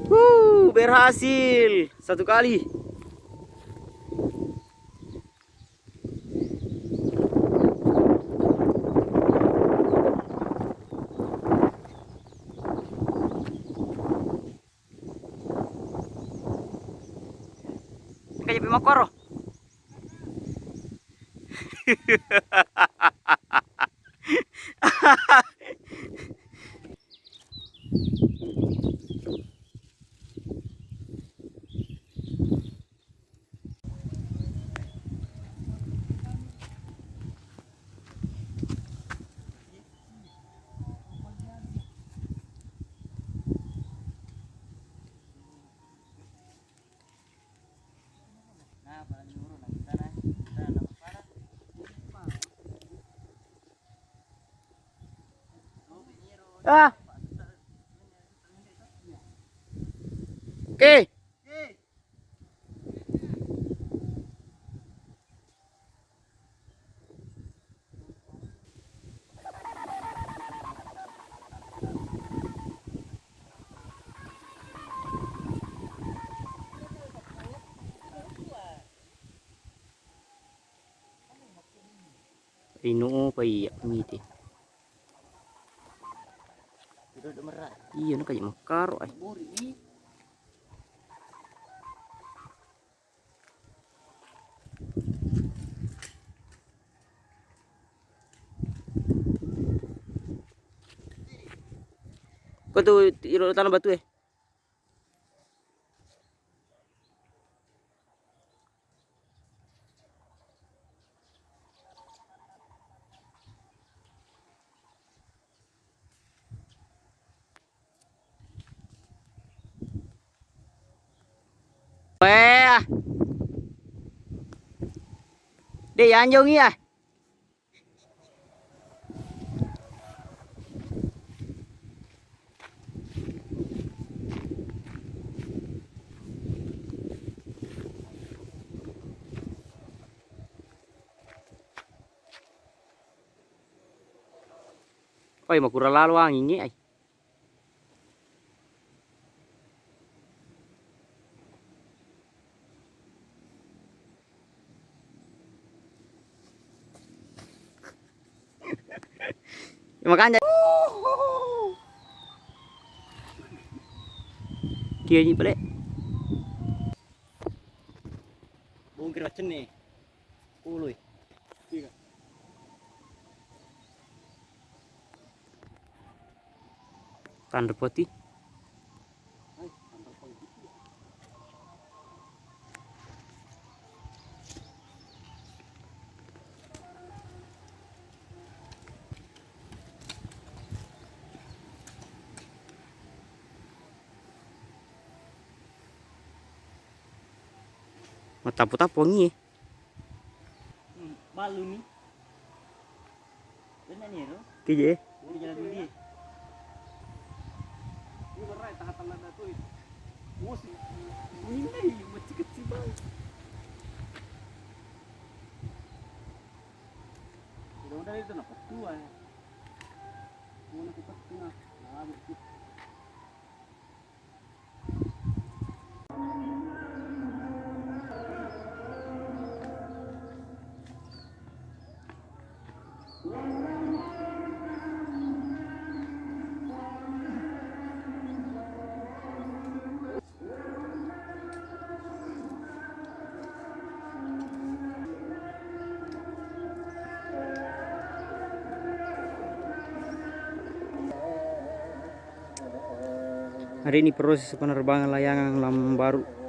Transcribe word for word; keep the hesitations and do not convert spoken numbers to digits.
Wuh, berhasil satu kali. Engka jepi makkoro. Ah. Oke. Inu upa iya mite. Iya, nakaja makkaro ai. Ko tu iro tanah batu eh. Weh. Dek, yanjong iya. Oi, makura lalo angingnge ai. Makanja. Kiani pale. Bongkir macenne. Ului. Tanre poti. Matappu-tappu angie. Hmm, baluni. Benar ni ro. Kije. Ini jalan dulu dia. Ini berat, tahan-tahan dah tu. Musim. Ini macam kecil bau. Udah-udah itu nak petua ya. Mau nak petua nah. Nah, begitu. Hari ini proses penerbangan layangan Lambaru.